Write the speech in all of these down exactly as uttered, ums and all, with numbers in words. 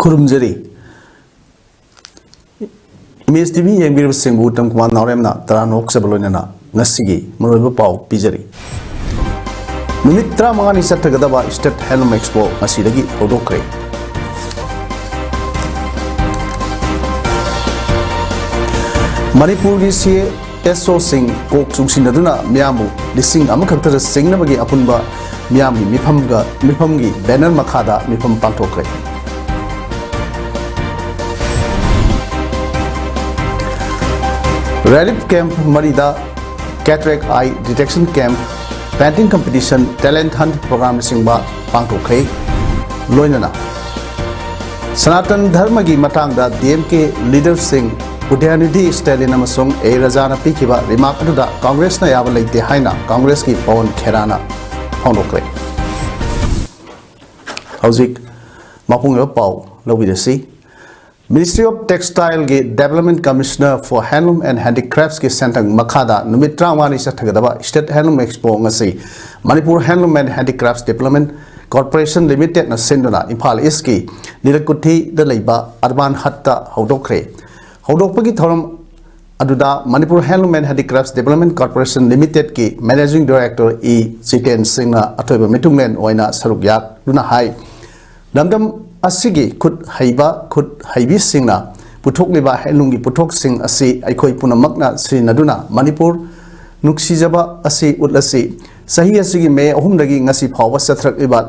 ꯈꯨꯔꯨꯝꯖꯔꯤ꯫ Image T V ꯌꯦꯡꯕꯤꯔꯤꯕꯁꯤꯡꯕꯨ Uttam Kumar ꯅꯥꯎꯔꯦꯝꯅ ꯇꯔꯥꯝꯅ ꯑꯣꯛꯆꯕ ꯂꯣꯏꯅꯅ ꯉꯁꯤꯒꯤ ꯃꯔꯨꯑꯣꯏꯕ ꯄꯥꯎ ꯄꯤꯖꯔꯤ꯫ ꯅꯨꯃꯤꯠ ꯇꯔꯥꯃꯉꯥꯅꯤ ꯆꯠꯊꯒꯗꯕ ꯁ꯭ꯇꯦꯠ ꯍꯦꯟꯂꯨꯝ ꯑꯦꯛꯁꯄꯣ ꯉꯁꯤꯗꯒꯤ ꯍꯧꯗꯣꯛꯈ꯭ꯔꯦ꯫ ꯃꯅꯤꯄꯨꯔꯒꯤ ꯁꯤ ꯑꯦꯁ ꯑꯣꯁꯤꯡ ꯀꯣꯛ ꯆꯨꯡꯁꯤꯟꯅꯗꯨꯅ ꯃꯤꯌꯥꯝꯕꯨ ꯂꯤꯁꯤꯡ ꯑꯃꯈꯛꯇꯗ ꯆꯤꯡꯅꯕꯒꯤ ꯑꯄꯨꯟꯕ ꯃꯤꯌꯥꯝꯒꯤ ꯃꯤꯐꯝꯒ, ꯃꯤꯐꯝꯒꯤ ꯕꯦꯅꯔ ꯃꯈꯥꯗ ꯃꯤꯐꯝ ꯄꯥꯡꯊꯣꯛꯈ꯭ꯔꯦ꯫ ꯔꯤꯂꯤꯐ ꯀꯦꯝꯞ ꯃꯔꯤꯗ cataract eye detection camp, painting competition, talent hunt programꯅꯆꯤꯡꯕ ꯄꯥꯡꯊꯣꯛꯈ꯭ꯔꯦ꯫ ꯂꯣꯏꯅꯅ ꯁꯅꯥꯇꯟ ꯙꯔꯃꯒꯤ ꯃꯇꯥꯡꯗ ꯗꯤ ꯑꯦꯝ ꯀꯦ ꯂꯤꯗꯔꯁꯤꯡ ꯎꯗꯌꯅꯤꯙꯤ ꯁ꯭ꯇꯦꯂꯤꯟ ꯑꯃꯁꯨꯡ ꯑꯦ ꯔꯥꯖꯥꯅ ꯄꯤꯈꯤꯕ ꯔꯤꯃꯥꯔꯛ ꯑꯗꯨꯗ ꯀꯪꯒ꯭ꯔꯦꯁꯅ ꯌꯥꯕ ꯂꯩꯇꯦ ꯍꯥꯏꯅ ꯀꯪꯒ꯭ꯔꯦꯁꯀꯤ ꯄꯋꯟ ꯈꯦꯔꯥꯅ ꯐꯣꯡꯗꯣꯛꯈ꯭ꯔꯦ꯫ ꯍꯧꯖꯤꯛ ꯃꯄꯨꯡ ꯑꯣꯏꯕ ꯄꯥꯎ ꯂꯧꯕꯤꯔꯁꯤ꯫ Ministry of Textileꯒꯤ Development Commissioner for Handloom and Handicraftsꯀꯤ ꯁꯦꯟꯊꯪ ꯃꯈꯥꯗ ꯅꯨꯃꯤꯠ ꯇꯔꯥꯃꯉꯥꯅꯤ ꯆꯠꯊꯒꯗꯕ State Handloom Expo ꯉꯁꯤ Manipur Handloom and Handicrafts Development Corporation Limitedꯅ ꯁꯤꯟꯗꯨꯅ ꯏꯝꯐꯥꯜ ꯏꯁꯀꯤ ꯅꯤꯂꯀꯨꯊꯤꯗ ꯂꯩꯕ ꯑꯔꯕꯥꯟ ꯍꯠꯇ ꯍꯧꯗꯣꯛꯈ꯭ꯔꯦ꯫ ꯍꯧꯗꯣꯛꯄꯒꯤ ꯊꯧꯔꯝ ꯑꯗꯨꯗ Manipur Handloom and Handicrafts Development Corporation Limitedꯀꯤ Managing Director E Jiten ꯁꯤꯡꯅ ꯑꯊꯣꯏꯕ ꯃꯤꯊꯨꯡꯂꯦꯟ ꯑꯣꯏꯅ ꯁꯔꯨꯛ ꯌꯥꯗꯨꯅ ꯍꯥꯏ, ꯂꯝꯗꯝ ꯑꯁꯤꯒꯤ ꯈꯨꯠ ꯍꯩꯕ, ꯈꯨꯠ ꯍꯩꯕꯤꯁꯤꯡꯅ ꯄꯨꯊꯣꯛꯂꯤꯕ ꯍꯦꯟꯂꯨꯝꯒꯤ ꯄꯣꯠꯊꯣꯛꯁꯤꯡ ꯑꯁꯤ ꯑꯩꯈꯣꯏ ꯄꯨꯝꯅꯃꯛꯅ ꯁꯤꯖꯤꯟꯅꯗꯨꯅ ꯃꯅꯤꯄꯨꯔ ꯅꯨꯡꯁꯤꯖꯕ ꯑꯁꯤ ꯎꯠꯂꯁꯤ꯫ ꯆꯍꯤ ꯑꯁꯤꯒꯤ ꯃꯦ ꯑꯍꯨꯝꯗꯒꯤ ꯉꯁꯤ ꯐꯥꯎꯕ ꯆꯠꯊꯔꯛꯂꯤꯕ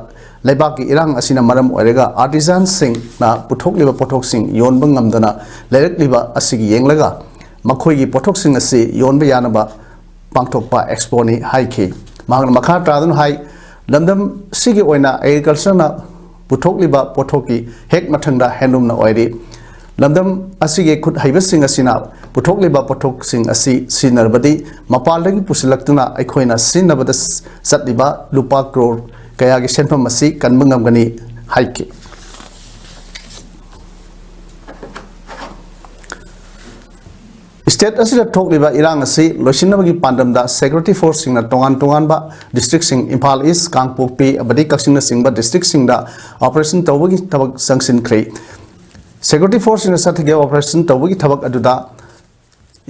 ꯂꯩꯕꯥꯛꯀꯤ ꯏꯔꯥꯡ ꯑꯁꯤꯅ ꯃꯔꯝ ꯑꯣꯏꯔꯒ artisanꯁꯤꯡꯅ ꯄꯨꯊꯣꯛꯂꯤꯕ ꯄꯣꯠꯊꯣꯛꯁꯤꯡ ꯌꯣꯟꯕ ꯉꯝꯗꯅ ꯂꯩꯔꯛꯂꯤꯕ ꯑꯁꯤꯒꯤ ꯌꯦꯡꯂꯒ ꯃꯈꯣꯏꯒꯤ ꯄꯣꯠꯊꯣꯛꯁꯤꯡ ꯑꯁꯤ ꯌꯣꯟꯕ ꯌꯥꯅꯕ ꯄꯥꯡꯊꯣꯛꯄ ꯑꯦꯛꯁꯄꯣꯅꯤ ꯍꯥꯏꯈꯤ꯫ ꯃꯍꯥꯛꯅ ꯃꯈꯥ ꯇꯥꯗꯨꯅ ꯍꯥꯏ, ꯂꯝꯗꯝ ꯁꯤꯒꯤ ꯑꯣꯏꯅ ꯑꯦꯒ꯭ꯔꯤꯀꯜꯆꯔꯅ ꯄꯨꯊꯣꯛꯂꯤꯕ ꯄꯣꯠꯊꯣꯛꯀꯤ ꯍꯦꯛ ꯃꯊꯪꯗ ꯍꯦꯟꯂꯨꯝꯅ ꯑꯣꯏꯔꯤ꯫ ꯂꯝꯗꯝ ꯑꯁꯤꯒꯤ ꯈꯨꯠ ꯍꯩꯕꯁꯤꯡ ꯑꯁꯤꯅ ꯄꯨꯊꯣꯛꯂꯤꯕ ꯄꯣꯠꯊꯣꯛꯁꯤꯡ ꯑꯁꯤ ꯁꯤꯖꯤꯟꯅꯔꯕꯗꯤ ꯃꯄꯥꯟꯗꯒꯤ ꯄꯨꯁꯤꯜꯂꯛꯇꯨꯅ ꯑꯩꯈꯣꯏꯅ ꯁꯤꯖꯤꯟꯅꯕꯗ ꯆꯠꯂꯤꯕ ꯂꯨꯄꯥ ꯀ꯭ꯔꯣꯔ ꯀꯌꯥꯒꯤ ꯁꯦꯟꯐꯝ ꯑꯁꯤ ꯀꯟꯕ ꯉꯝꯒꯅꯤ ꯍꯥꯏꯈꯤ꯫ ꯁ꯭ꯇꯦꯠ ꯑꯁꯤꯗ ꯊꯣꯛꯂꯤꯕ ꯏꯔꯥꯡ ꯑꯁꯤ ꯂꯣꯏꯁꯤꯟꯅꯕꯒꯤ ꯄꯥꯟꯗꯝꯗ ꯁꯦꯀ꯭ꯌꯨꯔꯤꯇꯤ ꯐꯣꯔꯁꯁꯤꯡꯅ ꯇꯣꯉꯥꯟ ꯇꯣꯉꯥꯟꯕ ꯗꯤꯁꯇ꯭ꯔꯤꯛꯁꯤꯡ, ꯏꯝꯐꯥꯜ ꯏꯁ, ꯀꯥꯡꯄꯣꯛꯄꯤ ꯑꯃꯗꯤ ꯀꯛꯆꯤꯡꯅꯆꯤꯡꯕ ꯗꯤꯁꯇ꯭ꯔꯤꯛꯁꯤꯡꯗ ꯑꯣꯄꯔꯦꯁꯟ ꯇꯧꯕꯒꯤ ꯊꯕꯛ ꯆꯪꯁꯤꯟꯈ꯭ꯔꯦ꯫ ꯁꯦꯀ꯭ꯌꯨꯔꯤꯇꯤ ꯐꯣꯔꯁꯁꯤꯡꯅ ꯆꯠꯊꯈꯤꯕ ꯑꯣꯄꯔꯦꯁꯟ ꯇꯧꯕꯒꯤ ꯊꯕꯛ ꯑꯗꯨꯗ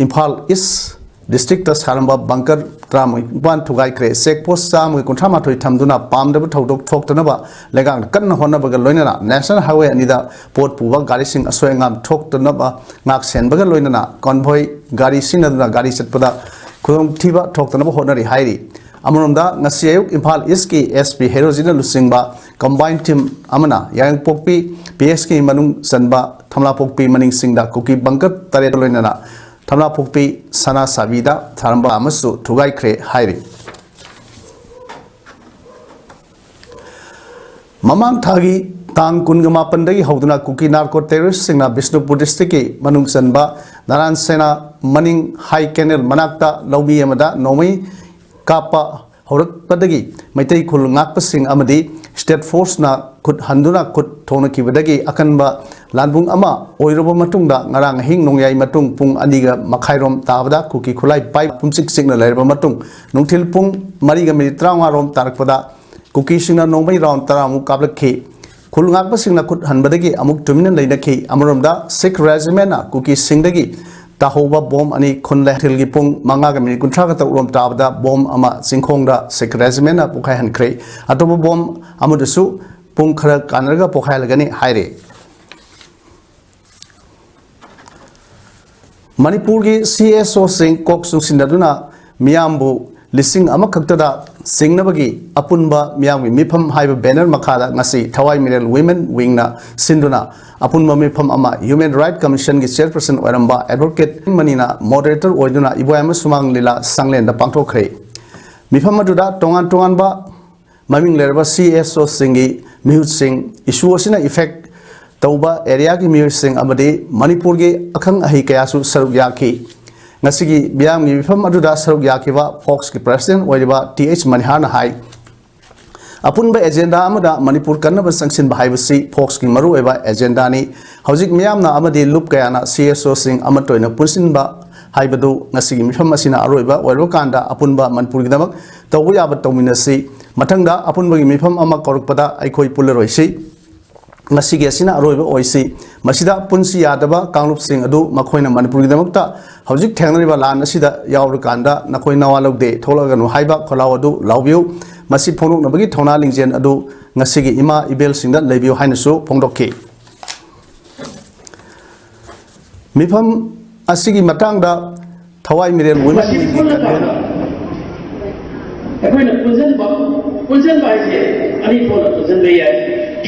ꯏꯝꯐꯥꯜ ꯏꯁ ꯗꯤꯁꯇ꯭ꯔꯤꯛꯇ ꯁꯥꯔꯝꯕ ꯕꯪꯀꯔ ꯇꯔꯥꯅꯤꯄꯥꯟ ꯊꯨꯒꯥꯏꯈ꯭ꯔꯦ꯫ ꯆꯦꯛ ꯄꯣꯁ ꯆꯥꯝꯃꯒ ꯀꯨꯟꯊ꯭ꯔꯥ ꯃꯥꯊꯣꯏ ꯊꯝꯗꯨꯅ ꯄꯥꯝꯗꯕ ꯊꯧꯗꯣꯛ ꯊꯣꯛꯇꯅꯕ ꯂꯩꯉꯥꯛꯅ ꯀꯟꯅ ꯍꯣꯠꯅꯕꯒ ꯂꯣꯏꯅꯅ ꯅꯦꯁꯅꯦꯜ ꯍꯥꯏꯋꯦ ꯑꯅꯤꯗ ꯄꯣꯠ ꯄꯨꯕ ꯒꯥꯔꯤꯁꯤꯡ ꯑꯁꯣꯏ ꯑꯉꯥꯝ ꯊꯣꯛꯇꯅꯕ ꯉꯥꯛ ꯁꯦꯟꯕꯒ ꯂꯣꯏꯅꯅ ꯀꯣꯟꯚꯣꯏ ꯒꯥꯔꯤ ꯁꯤꯖꯤꯟꯅꯗꯨꯅ ꯒꯥꯔꯤ ꯆꯠꯄꯗ ꯈꯨꯗꯣꯡꯊꯤꯕ ꯊꯣꯛꯇꯅꯕ ꯍꯣꯠꯅꯔꯤ ꯍꯥꯏꯔꯤ꯫ ꯑꯃꯔꯣꯝꯗ ꯉꯁꯤ ꯑꯌꯨꯛ ꯏꯝꯐꯥꯜ ꯏꯁꯀꯤ ꯑꯦꯁ ꯄꯤ ꯍꯦꯔꯣꯖꯤꯠꯅ ꯂꯨꯆꯤꯡꯕ ꯀꯝꯕꯥꯏꯟ ꯇꯤꯝ ꯑꯃꯅ ꯌꯥꯏꯉꯪꯄꯣꯛꯄꯤ ꯄꯤ ꯑꯦꯁꯀꯤ ꯃꯅꯨꯡ ꯆꯟꯕ ꯊꯝꯂꯥꯄꯣꯛꯄꯤ ꯃꯅꯤꯡꯁꯤꯡꯗ ꯀꯨꯀꯤ ꯕꯪꯀꯔ ꯇꯔꯦꯠ ꯂꯣꯏꯅꯅ ꯊꯝꯂꯥꯄꯣꯛꯄꯤ ꯁꯅꯥꯁꯥꯕꯤꯗ ꯊꯥꯔꯝꯕ ꯑꯃꯁꯨ ꯊꯨꯒꯥꯏꯈ꯭ꯔꯦ ꯍꯥꯏꯔꯤ꯫ ꯃꯃꯥꯡ ꯊꯥꯒꯤ ꯇꯥꯡ ꯀꯨꯟꯒ ꯃꯥꯄꯟꯗꯒꯤ ꯍꯧꯗꯨꯅ ꯀꯨꯀꯤ ꯅꯥꯔꯀꯣ ꯇꯦꯔꯣꯔꯤꯁꯁꯤꯡꯅ ꯕꯤꯁꯅꯨꯄꯨꯔ ꯗꯤꯁꯇ꯭ꯔꯤꯛꯀꯤ ꯃꯅꯨꯡ ꯆꯟꯕ ꯅꯥꯔꯥꯟ ꯁꯦꯅꯥ ꯃꯅꯤꯡ ꯍꯥꯏ ꯀꯦꯅꯦꯜ ꯃꯅꯥꯛꯇ ꯂꯧꯃꯤ ꯑꯃꯗ ꯅꯣꯡꯃꯩ ꯀꯥꯞꯄ ꯍꯧꯔꯛꯄꯗꯒꯤ ꯃꯩꯇꯩ ꯈꯨꯜ ꯉꯥꯛꯄꯁꯤꯡ ꯑꯃꯗꯤ ꯁ꯭ꯇꯦꯠ ꯐꯣꯔꯁꯅ ꯈꯨꯠ ꯍꯟꯗꯨꯅ ꯈꯨꯠ ꯊꯣꯡꯅꯈꯤꯕꯗꯒꯤ ꯑꯀꯟꯕ ꯂꯥꯟꯕꯨꯡ ꯑꯃ ꯑꯣꯏꯔꯨꯕ ꯃꯇꯨꯡꯗ ꯉꯔꯥꯡ ꯑꯍꯤꯡ ꯅꯣꯡꯌꯥꯏ ꯃꯇꯨꯡ ꯄꯨꯡ ꯑꯅꯤꯒ ꯃꯈꯥꯏꯔꯣꯝ ꯇꯥꯕꯗ ꯀꯨꯀꯤ ꯈꯨꯠꯂꯥꯏ ꯄꯥꯏ ꯄꯨꯝꯆꯤꯛ ꯆꯤꯛꯅ ꯂꯩꯔꯕ ꯃꯇꯨꯡ ꯅꯨꯡꯊꯤꯜ ꯄꯨꯡ ꯃꯔꯤꯒ ꯃꯤꯅꯤꯠ ꯇꯔꯥꯃꯉꯥꯔꯣꯝ ꯇꯥꯔꯛꯄꯗ ꯀꯨꯀꯤꯁꯤꯡꯅ ꯅꯣꯡꯃꯩ ꯔꯥꯎꯟ ꯇꯔꯥꯃꯨꯛ ꯀꯥꯞꯂꯛꯈꯤ꯫ ꯈꯨꯜ ꯉꯥꯛꯄꯁꯤꯡꯅ ꯈꯨꯠ ꯍꯟꯕꯗꯒꯤ ꯑꯃꯨꯛ ꯇꯨꯃꯤꯟꯅ ꯂꯩꯅꯈꯤ꯫ ꯑꯃꯔꯣꯝꯗ ꯁꯤꯈ ꯔꯦꯖꯤꯃꯦꯟꯅ ꯀꯨꯀꯤꯁꯤꯡꯗꯒꯤ ꯇꯥꯍꯧꯕ ꯕꯣꯝ ꯑꯅꯤ ꯈꯨꯟ ꯂꯩꯊꯤꯜꯒꯤ ꯄꯨꯡ ꯃꯉꯥꯒ ꯃꯤꯅꯤꯠ ꯀꯨꯟꯊ꯭ꯔꯥꯒ ꯇꯔꯨꯛ ꯔꯣꯝ ꯇꯥꯕꯗ ꯕꯣꯝ ꯑꯃ ꯆꯤꯡꯈꯣꯡꯗ ꯁꯤꯈ ꯔꯦꯖꯤꯃꯦꯟꯅ ꯄꯣꯈꯥꯏꯍꯟꯈ꯭ꯔꯦ꯫ ꯑꯇꯣꯞꯄ ꯕꯣꯝ ꯑꯃꯗꯨꯁꯨ ꯄꯨꯡ ꯈꯔ ꯀꯥꯟꯅꯔꯒ ꯄꯣꯈꯥꯏꯍꯜꯂꯒꯅꯤ ꯍꯥꯏꯔꯤ꯫ ꯃꯅꯤꯄꯨꯔꯒꯤ ꯁꯤ ꯑꯦꯁ ꯑꯣꯁꯤꯡ ꯀꯣꯛ ꯆꯨꯡꯁꯤꯟꯅꯗꯨꯅ ꯃꯤꯌꯥꯝꯕꯨ ꯂꯤꯁꯤꯡ ꯑꯃꯈꯛꯇꯗ ꯆꯤꯡꯅꯕꯒꯤ ꯑꯄꯨꯟꯕ ꯃꯤꯌꯥꯝꯒꯤ ꯃꯤꯐꯝ ꯍꯥꯏꯕ ꯕꯦꯅꯔ ꯃꯈꯥꯗ ꯉꯁꯤ ꯊꯋꯥꯏ ꯃꯤꯔꯦꯜ ꯋꯤꯃꯦꯟ ꯋꯤꯡꯅ ꯁꯤꯟꯗꯨꯅ ꯑꯄꯨꯟꯕ ꯃꯤꯐꯝ ꯑꯃ ꯍ꯭ꯌꯨꯃꯦꯟ ꯔꯥꯏꯠ ꯀꯃꯤꯁꯟꯒꯤ ꯆꯤꯌꯔꯄꯔꯁꯟ ꯑꯣꯏꯔꯝꯕ ꯑꯦꯗꯚꯣꯀꯦꯠ ꯃꯅꯤꯅ ꯃꯣꯗꯔꯦꯇꯔ ꯑꯣꯏꯗꯨꯅ ꯏꯕꯣꯌꯥꯏꯃ ꯁꯨꯃꯥꯡ ꯂꯤꯂꯥ ꯁꯪꯂꯦꯟꯗ ꯄꯥꯡꯊꯣꯛꯈ꯭ꯔꯦ꯫ ꯃꯤꯐꯝ ꯑꯗꯨꯗ ꯇꯣꯉꯥꯟ ꯇꯣꯉꯥꯟꯕ ꯃꯃꯤꯡ ꯂꯩꯔꯕ ꯁꯤ ꯑꯦꯁ ꯑꯣꯁꯤꯡꯒꯤ ꯃꯤꯍꯨꯠꯁꯤꯡ, ꯏꯁꯨ ꯑꯁꯤꯅ ꯏꯐꯦꯛ ꯇꯧꯕ ꯑꯦꯔꯤꯌꯥꯒꯤ ꯃꯤꯑꯣꯏꯁꯤꯡ ꯑꯃꯗꯤ ꯃꯅꯤꯄꯨꯔꯒꯤ ꯑꯈꯪ ꯑꯍꯩ ꯀꯌꯥꯁꯨ ꯁꯔꯨꯛ ꯌꯥꯈꯤ꯫ ꯉꯁꯤꯒꯤ ꯃꯤꯌꯥꯝꯒꯤ ꯃꯤꯐꯝ ꯑꯗꯨꯗ ꯁꯔꯨꯛ ꯌꯥꯈꯤꯕ ꯐꯣꯛꯁꯀꯤ ꯄ꯭ꯔꯦꯁꯤꯗꯦꯟꯠ ꯑꯣꯏꯔꯤꯕ ꯇꯤ ꯑꯩꯆ ꯃꯅꯤꯍꯥꯔꯅ ꯍꯥꯏ, ꯑꯄꯨꯟꯕ ꯑꯦꯖꯦꯟꯗꯥ ꯑꯃꯗ ꯃꯅꯤꯄꯨꯔ ꯀꯟꯅꯕ ꯆꯪꯁꯤꯟꯕ ꯍꯥꯏꯕꯁꯤ ꯐꯣꯛꯁꯀꯤ ꯃꯔꯨꯑꯣꯏꯕ ꯑꯦꯖꯦꯟꯗꯥꯅꯤ꯫ ꯍꯧꯖꯤꯛ ꯃꯤꯌꯥꯝꯅ ꯑꯃꯗꯤ ꯂꯨꯞ ꯀꯌꯥꯅ ꯁꯤ ꯑꯦꯁ ꯑꯣꯁꯤꯡ ꯑꯃꯠꯇ ꯑꯣꯏꯅ ꯄꯨꯟꯁꯤꯟꯕ ꯍꯥꯏꯕꯗꯨ ꯉꯁꯤꯒꯤ ꯃꯤꯐꯝ ꯑꯁꯤꯅ ꯑꯔꯣꯏꯕ ꯑꯣꯏꯔꯕ ꯀꯥꯟꯗ ꯑꯄꯨꯟꯕ ꯃꯅꯤꯄꯨꯔꯒꯤꯗꯃꯛ ꯇꯧꯕ ꯌꯥꯕ ꯇꯧꯃꯤꯟꯅꯁꯤ꯫ ꯃꯊꯪꯗ ꯑꯄꯨꯟꯕꯒꯤ ꯃꯤꯐꯝ ꯑꯃ ꯀꯧꯔꯛꯄꯗ ꯑꯩꯈꯣꯏ ꯄꯨꯜꯂꯔꯣꯏꯁꯤ꯫ ꯉꯁꯤꯒꯤ ꯑꯁꯤꯅ ꯑꯔꯣꯏꯕ ꯑꯣꯏꯁꯤ꯫ ꯃꯁꯤꯗ ꯄꯨꯟꯁꯤ ꯌꯥꯗꯕ ꯀꯥꯡꯂꯨꯞꯁꯤꯡ ꯑꯗꯨ ꯃꯈꯣꯏꯅ ꯃꯅꯤꯄꯨꯔꯒꯤꯗꯃꯛꯇ ꯍꯧꯖꯤꯛ ꯊꯦꯡꯅꯔꯤꯕ ꯂꯥꯟ ꯑꯁꯤꯗ ꯌꯥꯎꯔꯀꯥꯟꯗ ꯅꯈꯣꯏ ꯅꯋꯥ ꯂꯧꯗꯦ, ꯊꯣꯛꯂꯛꯀꯅꯨ ꯍꯥꯏꯕ ꯈꯣꯜꯂꯥꯎ ꯑꯗꯨ ꯂꯥꯎꯕꯤꯌꯨ꯫ ꯃꯁꯤ ꯐꯣꯡꯗꯣꯛꯅꯕꯒꯤ ꯊꯧꯅꯥ ꯂꯤꯡꯖꯦꯜ ꯑꯗꯨ ꯉꯁꯤꯒꯤ ꯏꯃꯥ ꯏꯕꯦꯜꯁꯤꯡꯗ ꯂꯩꯕꯤꯌꯨ ꯍꯥꯏꯅꯁꯨ ꯐꯣꯡꯗꯣꯛꯈꯤ꯫ ꯃꯤꯐꯝ ꯑꯁꯤꯒꯤ ꯃꯇꯥꯡꯗ ꯊꯋꯥꯏ ꯃꯤꯔꯦꯜ ꯋꯤꯃꯦꯟ ꯃꯁꯤ ꯋꯤꯡꯒꯤ ꯄꯨꯟꯅ ꯀꯟꯚꯦꯅꯔ ꯑꯩꯈꯣꯏꯅ ꯄꯨꯟꯁꯤꯟꯕ, ꯄꯨꯟꯁꯤꯟꯕ ꯍꯥꯏꯁꯦ ꯑꯅꯤ ꯊꯣꯛꯅ ꯄꯨꯟꯁꯤꯟꯕ ꯌꯥꯏ꯫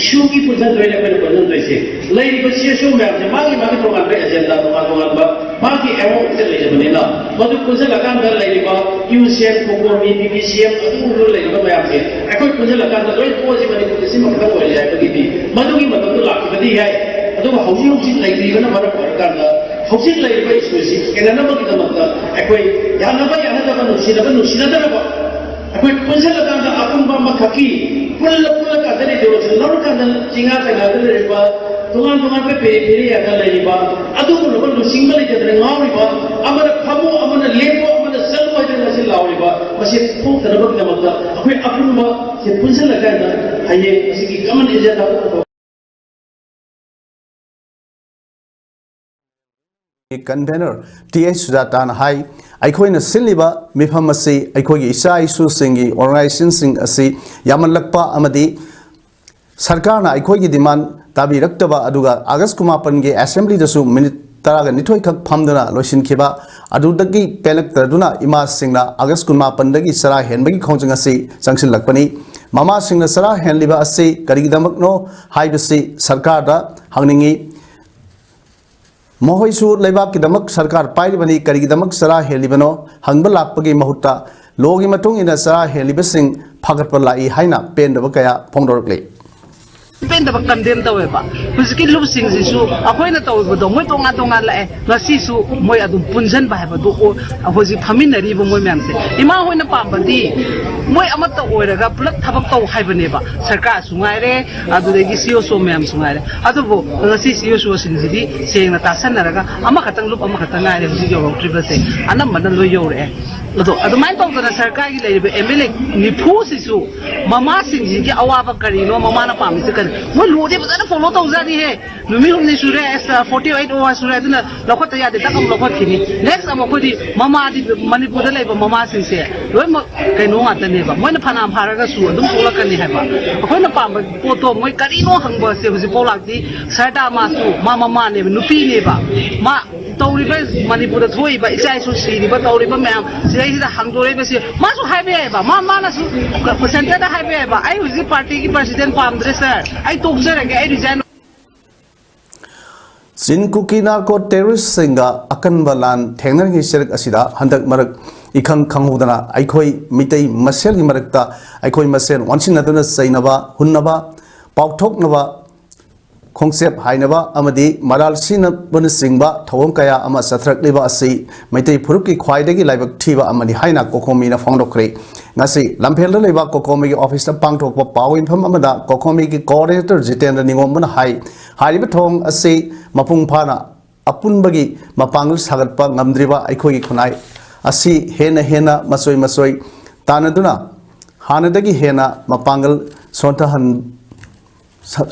ꯏꯁꯨꯒꯤ ꯄꯨꯟꯁꯤꯟꯗꯣꯏꯅ ꯑꯩꯈꯣꯏꯅ ꯄꯨꯟꯁꯤꯟꯗꯣꯏꯁꯦ, ꯂꯩꯔꯤꯕ ꯁꯤ ꯑꯦꯁ ꯑꯣ ꯃꯌꯥꯝꯁꯦ ꯃꯥꯒꯤ ꯃꯥꯒꯤ ꯇꯣꯉꯥꯟꯕ ꯑꯦꯖꯦꯟꯗꯥ, ꯇꯣꯉꯥꯟ ꯇꯣꯉꯥꯟꯕ ꯃꯥꯒꯤ ꯑꯦꯝ ꯑꯣ ꯂꯩꯖꯕꯅꯤꯅ, ꯃꯗꯨ ꯄꯨꯟꯁꯤꯜꯂꯀꯥꯟꯗ ꯂꯩꯔꯤꯕ U C M, COCOMI, P B C M, ꯑꯗꯨꯒꯨꯝꯕꯗ ꯂꯩꯔꯤꯕ ꯃꯌꯥꯝꯁꯦ ꯑꯩꯈꯣꯏ ꯄꯨꯟꯁꯤꯜꯂꯀꯥꯟꯗ ꯂꯣꯏ ꯄꯣꯠꯁꯤ ꯃꯅꯤꯄꯨꯔꯗ ꯁꯤꯃꯈꯛꯇꯪ ꯑꯣꯏꯔꯦ ꯍꯥꯏꯕꯒꯤꯗꯤ ꯃꯗꯨꯒꯤ ꯃꯇꯝꯗꯣ ꯂꯥꯛꯈꯤꯕꯗꯤ ꯌꯥꯏ꯫ ꯑꯗꯨꯕꯨ ꯍꯧꯖꯤꯛ ꯍꯧꯖꯤꯛ ꯂꯩꯇ꯭ꯔꯤꯕꯅ ꯃꯔꯝ ꯑꯣꯏꯔꯀꯥꯟꯗ ꯍꯧꯖꯤꯛ ꯂꯩꯔꯤꯕ ꯏꯁꯨꯁꯤ ꯈꯦꯟꯅꯅꯕꯒꯤꯗꯃꯛꯇ ꯑꯩꯈꯣꯏ ꯌꯥꯅꯕ ꯌꯥꯅꯗꯕ, ꯅꯨꯡꯁꯤꯅꯕ ꯅꯨꯡꯁꯤꯅꯗꯅꯕ, ꯑꯩꯈꯣꯏ ꯄꯨꯟꯁꯤꯜꯂꯀꯥꯟꯗ ꯑꯄꯨꯟꯕ ꯑꯃꯈꯛꯀꯤ ꯄꯨꯜꯂ ꯄꯨꯜꯂꯀꯥꯟꯗ ideology ꯂꯧꯔꯀꯥꯟꯗ ꯆꯤꯡꯌꯥ ꯇꯥꯏꯅꯥꯗ ꯂꯩꯔꯤꯕ, ꯇꯣꯉꯥꯟ ꯇꯣꯉꯥꯟꯕ periphery ꯗ ꯂꯩꯔꯤꯕ, ꯑꯗꯨꯒꯨꯝꯂꯕ ꯂꯨꯆꯤꯡꯕ ꯂꯩꯇꯗꯅ ꯉꯥꯎꯔꯤꯕ, ꯑꯃꯅ ꯐꯝꯃꯨ, ꯑꯃꯅ ꯂꯦꯞꯄꯨ, ꯑꯃꯅ ꯆꯠꯂꯨ ꯍꯥꯏꯗꯅ ꯉꯁꯤ ꯂꯥꯎꯔꯤꯕ, ꯃꯁꯤ ꯊꯣꯛꯇꯅꯕꯒꯤꯗꯃꯛꯇ ꯑꯩꯈꯣꯏ ꯑꯄꯨꯟꯕ ꯁꯦ ꯄꯨꯟꯁꯤꯜꯂꯀꯥꯟꯗ ꯍꯌꯦꯡ ꯃꯁꯤꯒꯤ common agenda ꯗ ꯄꯨꯊꯣꯛ ꯀꯟꯚꯦꯅꯔ ꯇꯤ ꯑꯩꯆ ꯁꯨꯖꯥꯇꯥꯅ ꯍꯥꯏ, ꯑꯩꯈꯣꯏꯅ ꯁꯤꯜꯂꯤꯕ ꯃꯤꯐꯝ ꯑꯁꯤ ꯑꯩꯈꯣꯏꯒꯤ ꯏꯆꯥ ꯏꯁꯨꯁꯤꯡꯒꯤ organization ꯁꯤꯡ ꯑꯁꯤ ꯌꯥꯝꯃꯜꯂꯛꯄ ꯑꯃꯗꯤ ꯁꯔꯀꯥꯔꯅ ꯑꯩꯈꯣꯏꯒꯤ demand ꯇꯥꯕꯤꯔꯛꯇꯕ, ꯑꯗꯨꯒ ꯑꯥꯒꯁ ꯀꯨꯟꯃꯥꯄꯟꯒꯤ assembly ꯗꯁꯨ minute ꯇꯔꯥꯒ ꯅꯤꯊꯣꯏ ꯈꯛ ꯐꯝꯗꯨꯅ ꯂꯣꯏꯁꯤꯟꯈꯤꯕ ꯑꯗꯨꯗꯒꯤ ꯄꯦꯜꯂꯛꯇꯗꯨꯅ ꯏꯃꯥꯁꯤꯡꯅ ꯑꯥꯒꯁ ꯀꯨꯟꯃꯥꯄꯟꯗꯒꯤ ꯆꯔꯥ ꯍꯦꯟꯕꯒꯤ ꯈꯣꯡꯖꯪ ꯑꯁꯤ ꯆꯪꯁꯤꯜꯂꯛꯄꯅꯤ꯫ ꯃꯃꯥꯁꯤꯡꯅ ꯆꯔꯥ ꯍꯦꯜꯂꯤꯕ ꯑꯁꯤ ꯀꯔꯤꯒꯤꯗꯃꯛꯅꯣ ꯍꯥꯏꯕꯁꯤ ꯁꯔꯀꯥꯔꯗ ꯍꯪꯅꯤꯡꯏ꯫ ꯃꯈꯣꯏꯁꯨ ꯂꯩꯕꯥꯛꯀꯤꯗꯃꯛ ꯁꯔꯀꯥꯔ ꯄꯥꯏꯔꯤꯕꯅꯤ, ꯀꯔꯤꯒꯤꯗꯃꯛ ꯆꯔꯥ ꯍꯦꯜꯂꯤꯕꯅꯣ ꯍꯪꯕ ꯂꯥꯛꯄꯒꯤ ꯃꯍꯨꯠꯇ ꯂꯣꯒꯤ ꯃꯇꯨꯡ ꯏꯟꯅ ꯆꯔꯥ ꯍꯦꯜꯂꯤꯕꯁꯤꯡ ꯐꯥꯒꯠꯄ ꯂꯥꯛꯏ ꯍꯥꯏꯅ ꯄꯦꯟꯗꯕ ꯀꯌꯥ ꯐꯣꯡꯗꯣꯔꯛꯂꯤ꯫ ꯄꯦꯟꯗꯕ ꯀꯟꯗꯦꯝ ꯇꯧꯋꯦꯕ꯫ ꯍꯧꯖꯤꯛꯀꯤ ꯂꯨꯞꯁꯤꯡꯁꯤꯁꯨ ꯑꯩꯈꯣꯏꯅ ꯇꯧꯔꯤꯕꯗꯣ ꯃꯣꯏ ꯇꯣꯉꯥꯟ ꯇꯣꯉꯥꯟ ꯂꯥꯛꯑꯦ, ꯉꯁꯤꯁꯨ ꯃꯣꯏ ꯑꯗꯨꯝ ꯄꯨꯟꯁꯤꯟꯕ ꯍꯥꯏꯕꯗꯨ ꯑꯣ-, ꯍꯧꯖꯤꯛ ꯐꯝꯃꯤꯟꯅꯔꯤꯕ ꯃꯣꯏ ꯃꯌꯥꯝꯁꯦ꯫ ꯏꯃꯥ ꯍꯣꯏꯅ ꯄꯥꯝꯕꯗꯤ ꯃꯣꯏ ꯑꯃꯠꯇ ꯑꯣꯏꯔꯒ ꯄꯨꯂꯞ ꯊꯕꯛ ꯇꯧ ꯍꯥꯏꯕꯅꯦꯕ꯫ ꯁꯔꯀꯥꯔꯁꯨ ꯉꯥꯏꯔꯦ, ꯑꯗꯨꯗꯒꯤ ꯁꯤ ꯑꯣ ꯁꯣ ꯃꯌꯥꯝꯁꯨ ꯉꯥꯏꯔꯦ꯫ ꯑꯗꯨꯕꯨ ꯉꯁꯤ ꯁꯤ ꯑꯣ ꯁꯣꯁꯤꯡꯁꯤꯗꯤ ꯁꯦꯡꯅ ꯇꯥꯁꯟꯅꯔꯒ ꯑꯃꯈꯛꯇꯪ ꯂꯨꯞ ꯑꯃꯈꯛꯇꯪ ꯉꯥꯏꯔꯦ ꯍꯧꯖꯤꯛ ꯌꯧꯔꯛꯇ꯭ꯔꯤꯕꯁꯦ꯫ ꯑꯅꯝꯕꯅ ꯂꯣꯏ ꯌꯧꯔꯛꯑꯦ꯫ ꯑꯗꯣ ꯑꯗꯨꯃꯥꯏꯅ ꯇꯧꯗꯅ ꯁꯔꯀꯥꯔꯒꯤ ꯂꯩꯔꯤꯕ ꯑꯦꯝ ꯑꯦꯜ ꯑꯦ ꯅꯤꯐꯨꯁꯤꯁꯨ ꯃꯃꯥꯁꯤꯡꯁꯤꯒꯤ ꯑꯋꯥꯕ ꯀꯔꯤꯅꯣ, ꯃꯃꯥꯅ ꯄꯥꯝꯃꯤꯁꯦ ꯀꯔꯤ, ꯃꯣꯏ ꯂꯣꯗꯤ ꯐꯖꯅ ꯐꯣꯂꯣ ꯇꯧꯖꯥꯠꯅꯤꯍꯦ꯫ ꯅꯨꯃꯤꯠ ꯍꯨꯝꯅꯤ ꯁꯨꯔꯦ, ꯑꯁ, forty eight hours ꯁꯨꯔꯦ, ꯑꯗꯨꯅ ꯂꯧꯈꯠꯇ ꯌꯥꯗꯦ, ꯇꯛ ꯑꯃ ꯂꯧꯈꯠꯈꯤꯅꯤ꯫ ꯅꯦꯛꯁ ꯑꯃꯨꯛ ꯑꯩꯈꯣꯏꯗꯤ ꯃꯃꯥꯗꯤ ꯃꯅꯤꯄꯨꯔꯗ ꯂꯩꯕ ꯃꯃꯥꯁꯤꯡꯁꯦ ꯂꯣꯏꯅꯃꯛ ꯀꯩꯅꯣ ꯉꯥꯛꯇꯅꯦꯕ, ꯃꯣꯏꯅ ꯐꯅꯌꯥꯝ ꯐꯥꯔꯒꯁꯨ ꯑꯗꯨꯝ ꯊꯣꯛꯂꯛꯀꯅꯤ ꯍꯥꯏꯕ꯫ ꯑꯩꯈꯣꯏꯅ ꯄꯥꯝꯕ ꯄꯣꯠꯇꯣ ꯃꯣꯏ ꯀꯔꯤꯅꯣ ꯍꯪꯕꯁꯦ ꯍꯧꯖꯤꯛꯐꯥꯎ ꯂꯥꯛꯇꯦ꯫ ꯁꯔꯗꯥ ꯃꯥꯁꯨ ꯃꯥ ꯃꯃꯥꯅꯦꯕ, ꯅꯨꯄꯤꯅꯦꯕ, ꯃꯥ ꯇꯧꯔꯤꯕ ꯃꯅꯤꯄꯨꯔꯗ ꯊꯣꯛꯏꯕ ꯏꯆꯥ ꯏꯁꯨ ꯁꯤꯔꯤꯕ ꯇꯧꯔꯤꯕ ꯃꯌꯥꯝ ꯁꯤꯗꯩꯁꯤꯗ ꯍꯥꯡꯗꯣꯔꯛꯏꯕꯁꯤ ꯃꯥꯁꯨ ꯍꯥꯏꯕ ꯌꯥꯏꯕ, ꯃꯥ, ꯃꯥꯅꯁꯨ ꯁꯦꯟꯇꯔꯗ ꯍꯥꯏꯕ ꯌꯥꯏꯕ, "ꯑꯩ ꯍꯧꯖꯤꯛ ꯄꯥꯔꯇꯤꯒꯤ ꯄ꯭ꯔꯁꯤꯗꯦꯟ ꯄꯥꯝꯗ꯭ꯔꯦ ꯁꯥꯔ, ꯑꯩ ꯇꯣꯛꯆꯔꯒꯦ, ꯑꯩ ꯔꯤꯖꯥꯏꯟ"꯫ ꯆꯤꯟ ꯀꯨꯀꯤ ꯅꯥꯔꯀꯣ ꯇꯦꯔꯣꯔꯤꯁꯁꯤꯡꯒ ꯑꯀꯟꯕ ꯂꯥꯟ ꯊꯦꯡꯅꯔꯤꯉꯩ ꯆꯔꯛ ꯑꯁꯤꯗ ꯍꯟꯗꯛ ꯃꯔꯛ ꯏꯈꯪ ꯈꯪꯍꯧꯗꯅ ꯑꯩꯈꯣꯏ ꯃꯤꯇꯩ ꯃꯁꯦꯜꯒꯤ ꯃꯔꯛꯇ ꯑꯩꯈꯣꯏ ꯃꯁꯦꯜ ꯑꯣꯟꯁꯤꯟꯅꯗꯨꯅ ꯆꯩꯅꯕ, ꯍꯨꯟꯅꯕ, ꯄꯥꯎꯊꯣꯛꯅꯕ, ꯈꯣꯡꯆꯦꯞ ꯍꯥꯏꯅꯕ ꯑꯃꯗꯤ ꯃꯔꯥꯜ ꯁꯤꯅꯕꯅꯆꯤꯡꯕ ꯊꯧꯑꯣꯡ ꯀꯌꯥ ꯑꯃ ꯆꯠꯊꯔꯛꯂꯤꯕ ꯑꯁꯤ ꯃꯩꯇꯩ ꯐꯨꯔꯨꯞꯀꯤ ꯈ꯭ꯋꯥꯏꯗꯒꯤ ꯂꯥꯏꯕꯛ ꯊꯤꯕ ꯑꯃꯅꯤ ꯍꯥꯏꯅ ꯀꯣꯀꯣꯃꯤꯅ ꯐꯣꯡꯗꯣꯛꯈ꯭ꯔꯦ꯫ ꯉꯁꯤ ꯂꯝꯐꯦꯜꯗ ꯂꯩꯕ ꯀꯣꯀꯣꯃꯤꯒꯤ ꯑꯣꯐꯤꯁꯇ ꯄꯥꯡꯊꯣꯛꯄ ꯄꯥꯎ ꯌꯦꯟꯐꯝ ꯑꯃꯗ ꯀꯣꯀꯣꯃꯤꯒꯤ ꯀꯣꯑꯣꯔꯗꯤꯅꯦꯇꯔ ꯖꯤꯇꯦꯟꯗ꯭ꯔ ꯅꯤꯉꯣꯝꯕꯅ ꯍꯥꯏ, ꯍꯥꯏꯔꯤꯕ ꯊꯧꯑꯣꯡ ꯑꯁꯤ ꯃꯄꯨꯡ ꯐꯥꯅ ꯑꯄꯨꯟꯕꯒꯤ ꯃꯄꯥꯡꯒꯜ ꯁꯥꯒꯠꯄ ꯉꯝꯗ꯭ꯔꯤꯕ ꯑꯩꯈꯣꯏꯒꯤ ꯈꯨꯟꯅꯥꯏ ꯑꯁꯤ ꯍꯦꯟꯅ ꯍꯦꯟꯅ ꯃꯆꯣꯏ ꯃꯆꯣꯏ ꯇꯥꯟꯅꯗꯨꯅ ꯍꯥꯟꯅꯗꯒꯤ ꯍꯦꯟꯅ ꯃꯄꯥꯡꯒꯜ ꯁꯣꯟꯊꯍꯟ-,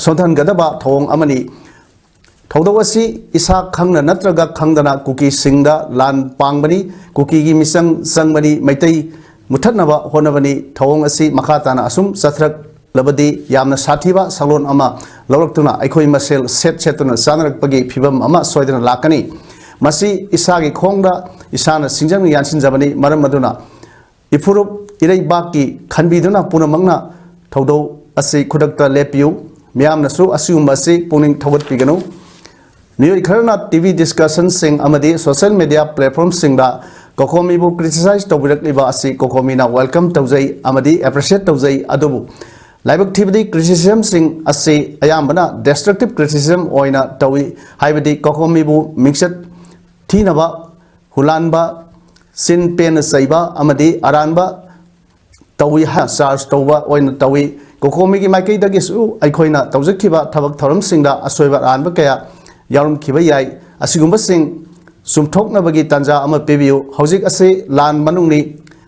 ꯁꯣꯟꯊꯍꯟꯒꯗꯕ ꯊꯧꯑꯣꯡ ꯑꯃꯅꯤ꯫ ꯊꯧꯗꯣꯛ ꯑꯁꯤ ꯏꯁꯥ ꯈꯪꯅ ꯅꯠꯇ꯭ꯔꯒ ꯈꯪꯗꯅ ꯀꯨꯀꯤꯁꯤꯡꯗ ꯂꯥꯟ ꯄꯥꯡꯕꯅꯤ, ꯀꯨꯀꯤꯒꯤ ꯃꯤꯆꯪ ꯆꯪꯕꯅꯤ, ꯃꯩꯇꯩ ꯃꯨꯊꯠꯅꯕ ꯍꯣꯠꯅꯕꯅꯤ꯫ ꯊꯧꯑꯣꯡ ꯑꯁꯤ ꯃꯈꯥ ꯇꯥꯅ ꯑꯁꯨꯝ ꯆꯠꯊꯔꯛ-, ꯂꯕꯗꯤ ꯌꯥꯝꯅ ꯁꯥꯊꯤꯕ ꯁꯛꯂꯣꯟ ꯑꯃ ꯂꯧꯔꯛꯇꯨꯅ ꯑꯩꯈꯣꯏ ꯃꯁꯦꯜ ꯁꯦꯠ ꯁꯦꯠꯇꯨꯅ ꯆꯥꯅꯔꯛꯄꯒꯤ ꯐꯤꯕꯝ ꯑꯃ ꯁꯣꯏꯗꯅ ꯂꯥꯛꯀꯅꯤ꯫ ꯃꯁꯤ ꯏꯁꯥꯒꯤ ꯈꯣꯡꯗ ꯏꯁꯥꯅ ꯁꯤꯡꯖꯪꯅ ꯌꯥꯟꯁꯤꯟꯖꯕꯅꯤ꯫ ꯃꯔꯝ ꯑꯗꯨꯅ ꯏꯐꯨꯔꯨꯞ ꯏꯔꯩꯕꯥꯛꯀꯤ ꯈꯟꯕꯤꯗꯨꯅ ꯄꯨꯝꯅꯃꯛꯅ ꯊꯧꯗꯧ ꯑꯁꯤ ꯈꯨꯗꯛꯇ ꯂꯦꯞꯄꯤꯌꯨ꯫ ꯃꯤꯌꯥꯝꯅꯁꯨ ꯑꯁꯤꯒꯨꯝꯕ ꯑꯁꯤ ꯄꯨꯛꯅꯤꯡ ꯊꯧꯒꯠꯄꯤꯒꯅꯨ꯫ ꯃꯤꯑꯣꯏ ꯈꯔꯅ ꯇꯤ ꯚꯤ ꯗꯤꯁꯀꯁꯟꯁꯤꯡ ꯑꯃꯗꯤ ꯁꯣꯁꯤꯌꯦꯜ ꯃꯤꯗꯤꯌꯥ ꯄ꯭ꯂꯦꯠꯐꯣꯔꯝꯁꯤꯡꯗ ꯀꯣꯀꯣꯃꯤꯕꯨ ꯀ꯭ꯔꯤꯇꯤꯁꯥꯏꯖ ꯇꯧꯕꯤꯔꯛꯂꯤꯕ ꯑꯁꯤ ꯀꯣꯀꯣꯃꯤꯅ ꯋꯦꯜꯀꯝ ꯇꯧꯖꯩ ꯑꯃꯗꯤ ꯑꯦꯄ꯭ꯔꯤꯁꯤꯌꯦꯠ ꯇꯧꯖꯩ꯫ ꯑꯗꯨꯕꯨ ꯂꯥꯏꯕꯛ ꯊꯤꯕꯗꯤ ꯀ꯭ꯔꯤꯇꯤꯁꯤꯖꯝꯁꯤꯡ ꯑꯁꯤ ꯑꯌꯥꯝꯕꯅ ꯗꯦꯁꯇ꯭ꯔꯛꯇꯤꯞ ꯀ꯭ꯔꯤꯇꯤꯁꯤꯖꯝ ꯑꯣꯏꯅ ꯇꯧꯏ꯫ ꯍꯥꯏꯕꯗꯤ ꯀꯣꯀꯣꯃꯤꯕꯨ ꯃꯤꯡꯆꯠ ꯊꯤꯅꯕ, ꯍꯨꯂꯥꯟꯕ, ꯆꯤꯟ ꯄꯦꯟꯅ ꯆꯩꯕ ꯑꯃꯗꯤ ꯑꯔꯥꯟꯕ ꯇꯧꯏ ꯍꯥꯏꯅ ꯆꯥꯔꯖ ꯇꯧꯕ ꯑꯣꯏꯅ ꯇꯧꯏ꯫ ꯀꯣꯀꯣꯃꯤꯒꯤ ꯃꯥꯏꯀꯩꯗꯒꯤꯁꯨ ꯑꯩꯈꯣꯏꯅ ꯇꯧꯖꯈꯤꯕ ꯊꯕꯛ ꯊꯧꯔꯝꯁꯤꯡꯗ ꯑꯁꯣꯏꯕ ꯑꯔꯥꯟꯕ ꯀꯌꯥ ꯌꯥꯎꯔꯝꯈꯤꯕ ꯌꯥꯏ꯫ ꯑꯁꯤꯒꯨꯝꯕꯁꯤꯡ ꯆꯨꯝꯊꯣꯛꯅꯕꯒꯤ ꯇꯥꯟꯖꯥ ꯑꯃ ꯄꯤꯕꯤꯌꯨ꯫ ꯍꯧꯖꯤꯛ ꯑꯁꯤ ꯂꯥꯟ ꯃꯅꯨꯡꯅꯤ,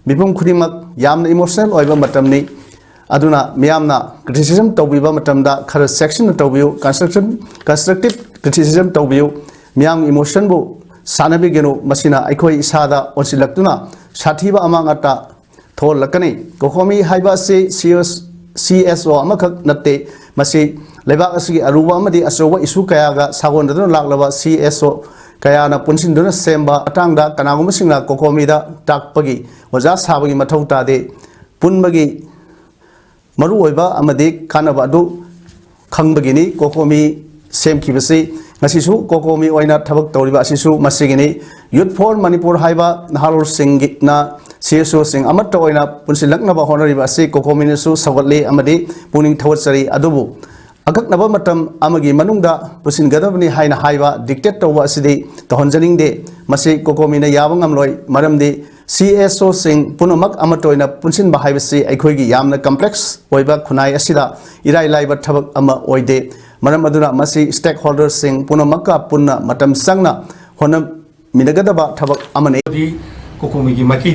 ꯃꯤꯄꯨꯝ ꯈꯨꯗꯤꯡꯃꯛ ꯌꯥꯝꯅ ꯏꯃꯣꯁꯅꯦꯜ ꯑꯣꯏꯕ ꯃꯇꯝꯅꯤ꯫ ꯑꯗꯨꯅ ꯃꯤꯌꯥꯝꯅ ꯀ꯭ꯔꯤꯇꯤꯁꯤꯖꯝ ꯇꯧꯕꯤꯕ ꯃꯇꯝꯗ ꯈꯔ ꯆꯦꯛꯁꯤꯟꯅ ꯇꯧꯕꯤꯌꯨ꯫ ꯀꯟꯁꯇ꯭ꯔꯛꯁꯟ ꯀꯟꯁꯇ꯭ꯔꯛꯇꯤꯞ ꯀ꯭ꯔꯤꯇꯤꯁꯤꯖꯝ ꯇꯧꯕꯤꯌꯨ꯫ ꯃꯤꯌꯥꯝꯒꯤ ꯏꯃꯣꯁꯟꯕꯨ ꯁꯥꯟꯅꯕꯤꯒꯅꯨ꯫ ꯃꯁꯤꯅ ꯑꯩꯈꯣꯏ ꯏꯁꯥꯗ ꯑꯣꯟꯁꯤꯜꯂꯛꯇꯨꯅ ꯁꯥꯊꯤꯕ ꯑꯃꯥꯡ ꯑꯇꯥ ꯊꯣꯛꯍꯜꯂꯛꯀꯅꯤ꯫ ꯀꯣꯀꯣꯃꯤ ꯍꯥꯏꯕ ꯑꯁꯤ ꯁꯤ ꯑꯦꯁ ꯑꯣ ꯑꯃꯈꯛ ꯅꯠꯇꯦ꯫ ꯃꯁꯤ ꯂꯩꯕꯥꯛ ꯑꯁꯤꯒꯤ ꯑꯔꯨꯕ ꯑꯃꯗꯤ ꯑꯆꯧꯕ ꯏꯁꯨ ꯀꯌꯥꯒ ꯁꯥꯒꯣꯟꯅꯗꯨꯅ ꯂꯥꯛꯂꯕ ꯁꯤ ꯑꯦꯁ ꯑꯣ ꯀꯌꯥꯅ ꯄꯨꯟꯁꯤꯟꯗꯨꯅ ꯁꯦꯝꯕ꯫ ꯃꯇꯥꯡꯗ ꯀꯅꯥꯒꯨꯝꯕꯁꯤꯡꯅ ꯀꯣꯀꯣꯃꯤꯗ ꯇꯥꯛꯄꯒꯤ ꯑꯣꯖꯥ ꯁꯥꯕꯒꯤ ꯃꯊꯧ ꯇꯥꯗꯦ꯫ ꯄꯨꯟꯕꯒꯤ ꯃꯔꯨꯑꯣꯏꯕ ꯑꯃꯗꯤ ꯀꯥꯟꯅꯕ ꯑꯗꯨ ꯈꯪꯕꯒꯤꯅꯤ꯫ ꯀꯣꯀꯣꯃꯤ ꯁꯦꯝꯈꯤꯕꯁꯤ ꯉꯁꯤꯁꯨ ꯀꯣꯀꯣꯃꯤ ꯑꯣꯏꯅ ꯊꯕꯛ ꯇꯧꯔꯤꯕ ꯑꯁꯤꯁꯨ ꯃꯁꯤꯒꯤꯅꯤ꯫ ꯌꯨꯠ ꯐꯣꯔ ꯃꯅꯤꯄꯨꯔ ꯍꯥꯏꯕ ꯅꯍꯥꯔꯣꯜꯁꯤꯡꯅ ꯁꯤ ꯑꯦꯁ ꯑꯣꯁꯤꯡ ꯑꯃꯠꯇ ꯑꯣꯏꯅ ꯄꯨꯟꯁꯤꯜꯂꯛꯅꯕ ꯍꯣꯠꯅꯔꯤꯕ ꯑꯁꯤ ꯀꯣꯀꯣꯃꯤꯅꯁꯨ ꯁꯧꯒꯠꯂꯤ ꯑꯃꯗꯤ ꯄꯨꯛꯅꯤꯡ ꯊꯧꯒꯠꯆꯔꯤ꯫ ꯑꯗꯨꯕꯨ ꯑꯀꯛꯅꯕ ꯃꯇꯝ ꯑꯃꯒꯤ ꯃꯅꯨꯡꯗ ꯄꯨꯟꯁꯤꯟꯒꯗꯕꯅꯤ ꯍꯥꯏꯅ ꯍꯥꯏꯕ ꯗꯤꯛꯇꯦꯠ ꯇꯧꯕ ꯑꯁꯤꯗꯤ ꯇꯧꯍꯟꯖꯅꯤꯡꯗꯦ꯫ ꯃꯁꯤ ꯀꯣꯀꯣꯃꯤꯅ ꯌꯥꯕ ꯉꯝꯂꯣꯏ꯫ ꯃꯔꯝꯗꯤ ꯁꯤ ꯑꯦꯁ ꯑꯣꯁꯤꯡ ꯄꯨꯝꯅꯃꯛ ꯑꯃꯠꯇ ꯑꯣꯏꯅ ꯄꯨꯟꯁꯤꯟꯕ ꯍꯥꯏꯕꯁꯤ ꯑꯩꯈꯣꯏꯒꯤ ꯌꯥꯝꯅ ꯀꯝꯄ꯭ꯂꯦꯛꯁ ꯑꯣꯏꯕ ꯈꯨꯟꯅꯥꯏ ꯑꯁꯤꯗ ꯏꯔꯥꯏ ꯂꯥꯏꯕ ꯊꯕꯛ ꯑꯃ ꯑꯣꯏꯗꯦ꯫ ꯃꯔꯝ ꯑꯗꯨꯅ ꯃꯁꯤ ꯁ꯭ꯇꯦꯛꯍꯣꯜꯗꯔꯁꯤꯡ ꯄꯨꯝꯅꯃꯛꯀ ꯄꯨꯟꯅ ꯃꯇꯝ ꯆꯪꯅ ꯍꯣꯠꯅꯃꯤꯟꯅꯒꯗꯕ ꯊꯕꯛ ꯑꯃꯅꯤ꯫ ꯀꯣꯀꯣꯃꯤꯒꯤ ꯃꯥꯏꯀꯩꯗ